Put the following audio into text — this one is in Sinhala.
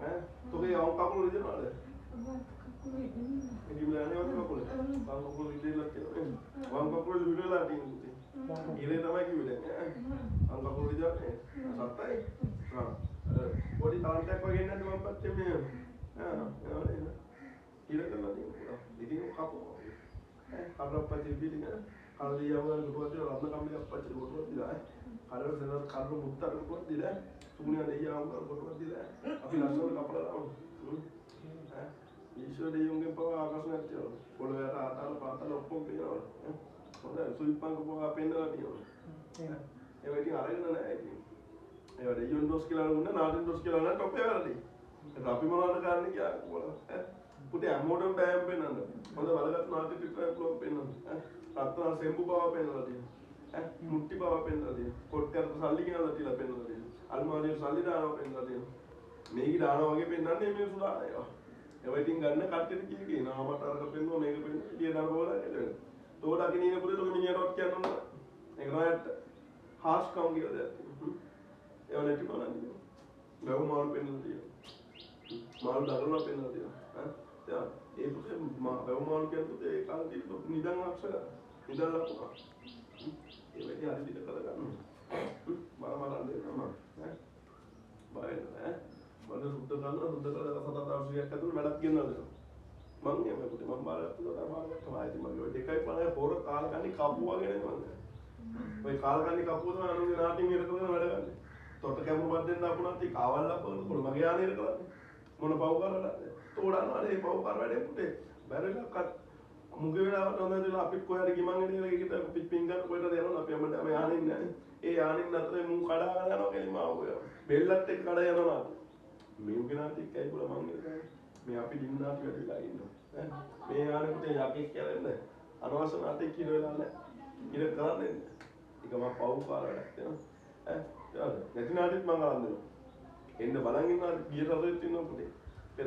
ඈ තෝගේ වම් කකුල රිදෙනවද? ඉතින් යන්නේ වම් කකුල. වම් කකුල රිදෙලා තියෙනවා. වම් කකුල රිදෙලා තියෙන පුතේ. ඉරේ තමයි කිව්වේ දැන්. ඈ වම් කකුල රිදෙන්නේ. සත්තයි. ආ පොඩි තාන්තයක් වගේ නැද්ද වම් පැත්තේ මේ? ආ එනවා. ඉර කරලා තියෙනවා. ඉතින් කපුවා. ඈ කඩප්පච්චි බිලි නේද? කඩලියව ගන්න කොටුවක් දීලා රත්න කම්බියක් අප්පච්චි කොටුවක් දීලා ඈ කඩවල සෙනඟ කඩු මුත්තර කොටුවක් දීලා සුගුණියා දෙයියා අම්මා කොටුවක් දීලා අපි ලස්සනට කපලා දාමු. ඈ ඊශ්වර දෙයියන්ගෙන් පවා ආකර්ෂණයක් තියෙනවා. පොළොව යට ආතාල පාතාල ඔක්කොම පේනවා. ඈ හොඳයි සුයිප්පංග පවා පෙන්නලා තියෙනවා. ඒවා ඉතින් අරගෙන නෑ ඉතින්. ඒවා දෙයියන් දොස් කියලා නුන්න නාටින් දොස් කියලා නෑ ටොපේ වැරදි. ඒක අපි මොනවද කරන්නේ කියලා කොහොමද? ඈ පුතේ හැමෝටම බෑම් පෙන්නන්න. හොඳ බලගත් නාටි විතරයි පුළුවන් පෙන්නන්න. ඈ රත්තරන් සෙම්බු බව පෙන්නලා තියෙනවා. ඈ මුට්ටි බව පෙන්නලා තියෙනවා. කොට්ටයට සල්ලි ගෙනල්ලා තියලා පෙන්නලා තියෙනවා. අල්මාරියට සල්ලි දානවා පෙන්නලා තියෙනවා. මේක දානවා වගේ පෙන්නන්නේ මේ මිනිස්සු දාන ඒවා. ඒවා ඉතින් ගන්න කට්ටියට කිය කී නා මට අරක පෙන්නුවා මේක පෙන්නුවා ඉතින් දාන බෝලා නේද වෙන්නේ. තෝ දකින්න ඉන්න පුතේ තෝගේ මිනිහටවත් කියන්න ඕන නෑ. ඒක තමයි ඇත්ත. හාස්කම් කියලා දෙයක් තියෙනවා. ඒවා නැති බලන්නේ. වැව් මාළු පෙන්නලා තියෙනවා. මාළු දඟලනවා පෙන්නලා තියෙනවා. ඈ දැන් ඒ පුතේ වැව් මාළු කියන්නේ පුතේ ඒ කාලේ තිබ්බ නිදන් අක්ෂර නිදන් ලකුණක්. ඒ වැඩි හරි දින කරගන්න. බල මරන්න දෙන්න මම. ඈ බය වෙන්න ඈ මට සුද්ධ කරනවා සුද්ධ කරලා සත දවසක් ඇතුළත වැඩක් ගෙනල්ලා දෙනවා. මං එහෙම පුතේ මං බාරගත්තා තමයි බාරගත්තා. ආයෙත් මගේ ඔය 2.50 පොර කාලකන්ණි කපුවා ගැන මං. ඔය කාලකන්ණි කපුව තමයි අනුන්ගේ නාටින් ඉර කරගෙන වැඩ ගන්න. තොට කැමුරු බද්දෙන් දාපු නාටි කාවල් ලප්පගෙන කොළ මගේ යානේ ඉර කරන්නේ. මොන පව් කරලාද? තෝරනවා නේ පව් කර වැඩේ පුතේ. බැරිලක්වත් මුගේ වෙලාවට හොඳ වෙලා අපිත් කොහේ හරි ගිමන් එන කියලා ඒකට අපි පින් ගන්න කොහෙටද යනවා අපි හැමදාම යානේ ඉන්නේ නෑනේ. ඒ යානින් අතරේ මුන් කඩාගෙන යනවා කෙලින්ම ආවෝ යනවා. බෙල්ලත් එක්ක කඩ යනවා නාටි. මේ උගේ නාටි එක්කයි පුලා මං ඉර කරන්නේ. මේ අපි දින් නාටි වැඩි වෙලා ඉන්නවා. ඈ මේ යානේ පුතේ යකෙක් කියලා එන්න. අනවශ්‍ය නාටි කියන වෙලාව නෑ. ඉර කරන්නේ නෑ. ඒක මං පව් කාලා වැඩක් තියෙනවා. ඈ නැති නාටිත් මං අරන් දෙනවා. එන්න බලන් ඉන්නවා ගිය සතුටෙත් ඉන්නවා පුතේ. පෙර